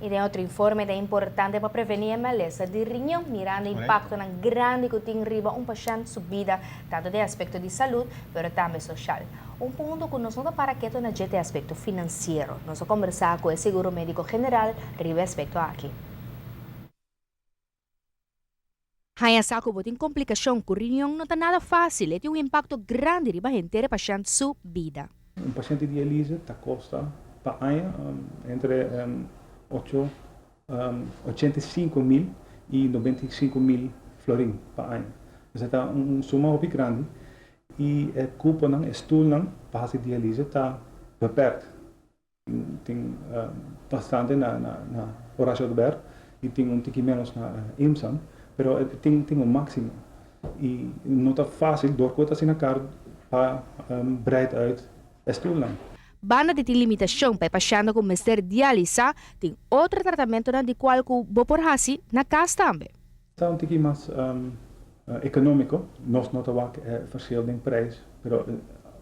Y den otro informe, ta importante pa preveni malesa di riñon, mirando e impacto grandi cu tin riba un pashent su bida, tanto di aspecto di salud, pero tambe social. Un punto cu nos no para keto na dje aspecto financiero. Nos a combersa cu e seguro medico general riba e aspecto aki. Haya sa cu bo tin complicacion cu riñon no ta nada facil y tin un impacto grandi riba henter e pashent su bida. Un pashent di dialise ta costa pa aña entre 8, 85 mil y 95 mil florin pa aña. Esey ta un suma hopi grandi y e cuponan, e stoelnan pa haci dialise ta beperkt. Tin bastante na Horacio Oduber y tin un tiki menos na IMSAN, pero tin un maximo. Y no ta facil door cu ta asina caro pa breid uit e stoelnan. Banda di tin limitacion pa pashent cu mester dialisa, tin otro tratamento di cual cu bo por haci na cas tambe. Ta un tiki mas economico, nos no ta wak verschil den prijs, pero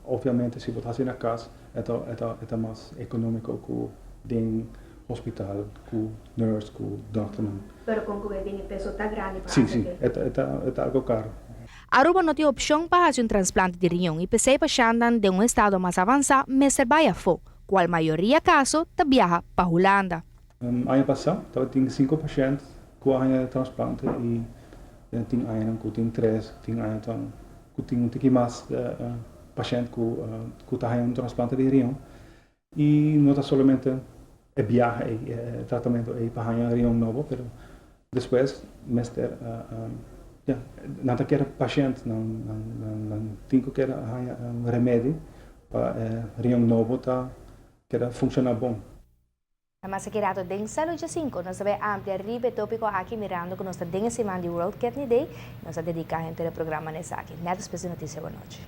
obviamente si bo haci na cas, e ta mas economico cu den hospital, cu nurse, cu dokter. Pero con cu e peso ta grandi pa Si, e ta algo caro. Aruba no tin opcion pa haci un trasplante di riñon y p'esey pashent den un estado mas avansa mester bay afo, cual mayoria caso ta biaha pa Hulanda. Aña pasa tabatin cinco pashent cu a haya trasplante y tin aña cu tin tres, tin aña cu tin un tiki mas pashent cu ta un trasplante di riñon. Y no ta solamente e biahe y e tratamento y pa haya riñon nobo, pero despues mester ja, nan ta kere pashent nan tin cu kere haya un remedi pa riñon nobo ta keda funciona bon. Mas aki rato den Salud 5, nos ta bay amplia riba e topico aki mirando cu nos ta den siman di World Kidney Day, nos ta dedica henter e programa na esaki. Net despues di noticia, bon nochi.